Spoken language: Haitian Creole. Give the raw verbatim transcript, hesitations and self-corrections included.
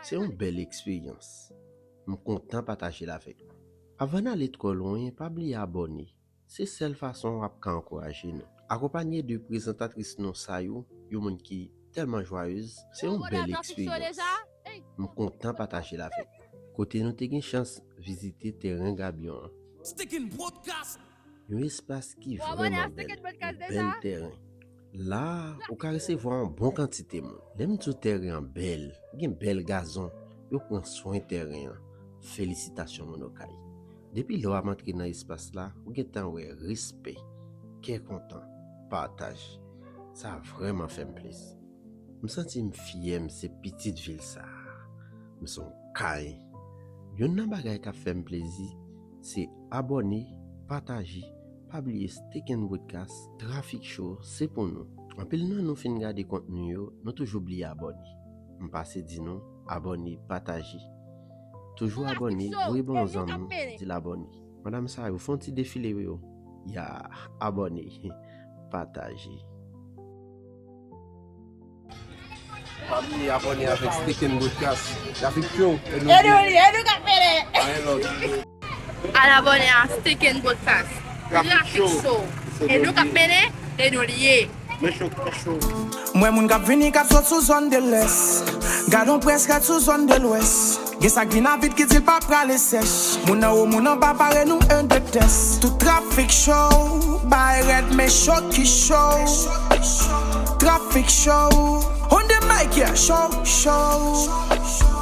Se yon bèl eksperyans. M kontan pataje l avèk nou. Avan n ale twò lwen, pa bliye abòne. Se sèl fason w ap ka ankouraje nou. Akonpanye de prezantatris nou Sayou, yon moun ki tèlman jwayez, se yon bèl eksperyans. M kontan pataje l avèk nou. Kote nou te gen chans vizite tèren Gabyon an. Yon espas ki vrèman bèl, yon bèl tèren. La, ou ka resevwa yon bon kantite moun. Lè m di w tèren an bèl, gen bèl gazon, yo pran swen tèren an. Felisitasyon moun Okay. Depi lè w ap antre nan espas la, ou gentan wè respè, kè kontan, pataj. Sa vrèman fè m plezi. M santi m fyè m se pitit vil sa a. M se yon Okay. Youn nan bagay k ap fè m plezi, se abòne, pataje, pa bliye Steak and Broadcast, Traffic Show, se pou nou. Anpil nan nou fin gade kont nou yo, nou toujou bliye abòne. M pase di nou, abòne, pataje. Toujou abòne, voye ba yon zanmi w, di l abòne. Madanm Sayou, fè yon ti defile pou yo. Ya, abòne, pataje. Pa bliye abòne avèk Steak and Broadcast. Traffic Show. E nou, e nou, e nou k ap mennen. Anyen lòt. Al abòne a Steak and Broadcast. Traffic Show. E nou k ap mennen, e nou l ye. Men chok, men chok. M wè moun k ap vini k ap sot sou zòn de lès. Gad on près rèd sou zòn de lwès. Gen sa k vin avit ki di l pa prale sèch. Moun anwo, moun anba, pare nou, un, deux, test. Tout Traffic Show, bay rèd, men cho ki cho. Traffic Show, on the mic, yeah, show, show.